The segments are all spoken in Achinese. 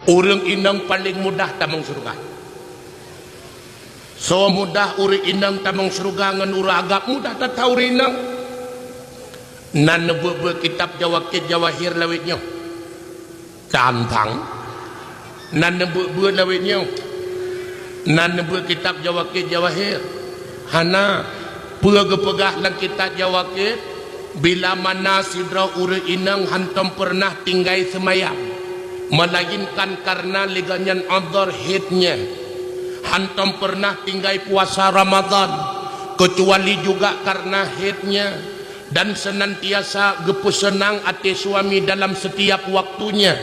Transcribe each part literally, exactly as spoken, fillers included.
Ureuëng inong paleng mudah tamong syeuruga. Soe mudah ureuëng inong tamong syeuruga ngon ureuëng agam? Mudah that-that ureuëng inong. Na neubeuet-beuet kitab Jawakit Jawahir lawét nyoe. Tantang. Na neubeuet-beuet lawét nyoe. Na neubeuet kitab Jawakit Jawahir. Hana. Peue geupeugah lam kitab Jawakit? Bila mana sidroe ureuëng inong hántom peureunah tinggai seumayang, melainkan kareuna lé gobnyan udhur haidnya. Hántom peureunah tinggai puasa Ramadan, keucuali juga kareuna haidnya, dan seunantiasa geupeuseunang até suami dalam setiap waktunya.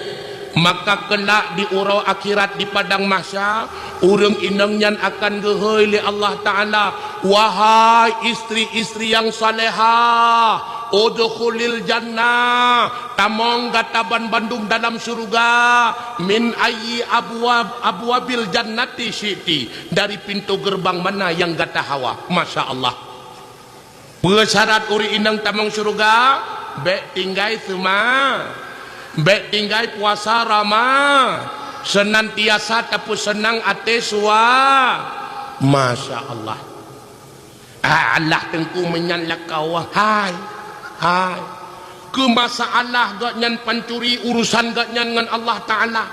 Maka keulak di uroe akhirat di padang mahsyar, ureuëng inong nyan akan geuhôi lé Allah Ta'ala, "Wahai istri-istri nyang salehah, udkhulil jannah, tamong gata banbandum dalam syeuruga, min ayyi abwab, abwabil jannati syi'ti, dari pintoe geureubang mana nyang gata hawa." Masya Allah. Peue syarat ureuëng inong tamong syeuruga? Bék tinggai seuma-, bék tinggai puasa Rama, seunantiasa tapeuseunang até sua-, Masya Allah. Ah, Allah Teungku meunyan lakau, hai, hai. Keu masalah gobnyan pancuri urusan gobnyan ngon Allah Ta'ala.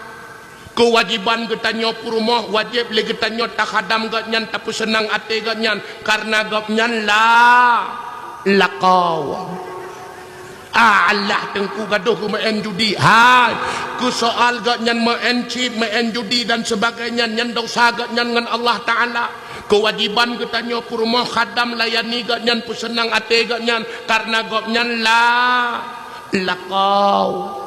Keuwajéban geutanyoe peurumoh, wajéb lé geutanyoe takhadam gobnyan, tapeuseunang até gobnyan, kareuna gobnyan la-, lakau. Ah, Allah Teungku gadoh geumeu'en judi. Hai, keu soal gobnyan meu'en chip, meu'en judi dan sebagainya, nyan dosa gobnyan ngon Allah Ta'ala. Keuwajéban geutanyoe peurumoh khadam layani gobnyan, peuseunang até gobnyan, kareuna gobnyan la-, lakau.